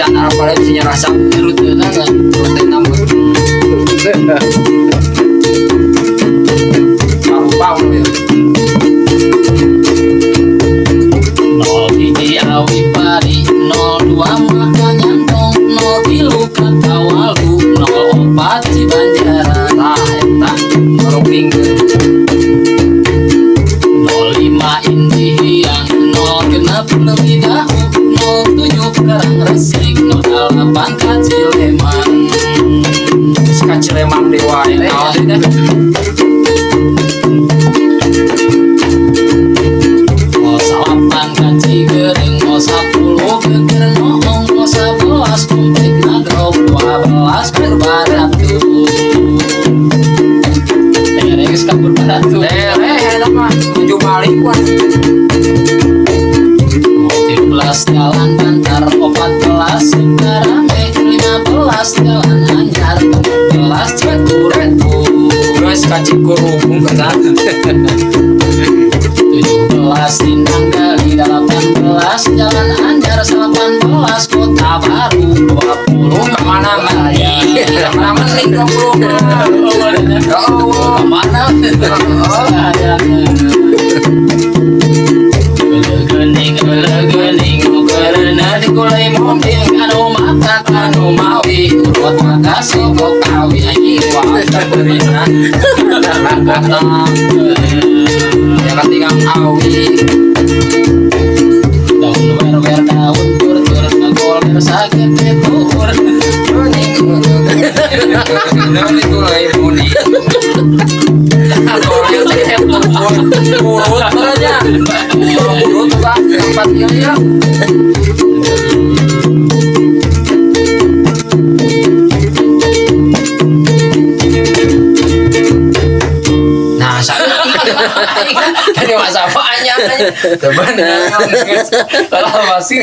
Bacaan Arab bisa nyerasa Rutena kan. Rute nambah. Paru-paru ya. 01 Awi Pari, 02 Makanyantong, 03 Kawalu, 04 Cibanjaran. Tah eta ruping. 05 Indihiang, 06 Leuwidahu, 07 Karang Resik, 08 Kacileman. Ka Cilemang deui wae. Naon deui teh? 09 Kacigeureung, 10 Geger Noong, 11 Komplek Nagrog, 12 Purbaratu. Tereh geus ka Purbaratu. Tereh eta mah menuju balik wan. 13 Jalan Bantar, 14 Sukarame, 15 Jalan Anyar, 16 Cikuretu. Geus ka Cikurubung eta. 17 Sinanggali, 18 Jalan Anyar, 18 Kota Baru, 20 Ka mana mending? Ka mana mending 20 mah. Ya Allah. Kemana? Geuning geuning keureuneun dikulai mobil anu matak anu mawi urut maka sogok awi anjing Wah, beurina. Ya katingang awi. Daun wer wer daun tur tur ngagoler sagede tuur. Geuning geuning dikulai muni. Goler teh urut aja. Urut bah tempat ieu ya. Nah, tadi masa apa anyar. Sebenarnya, kalau masih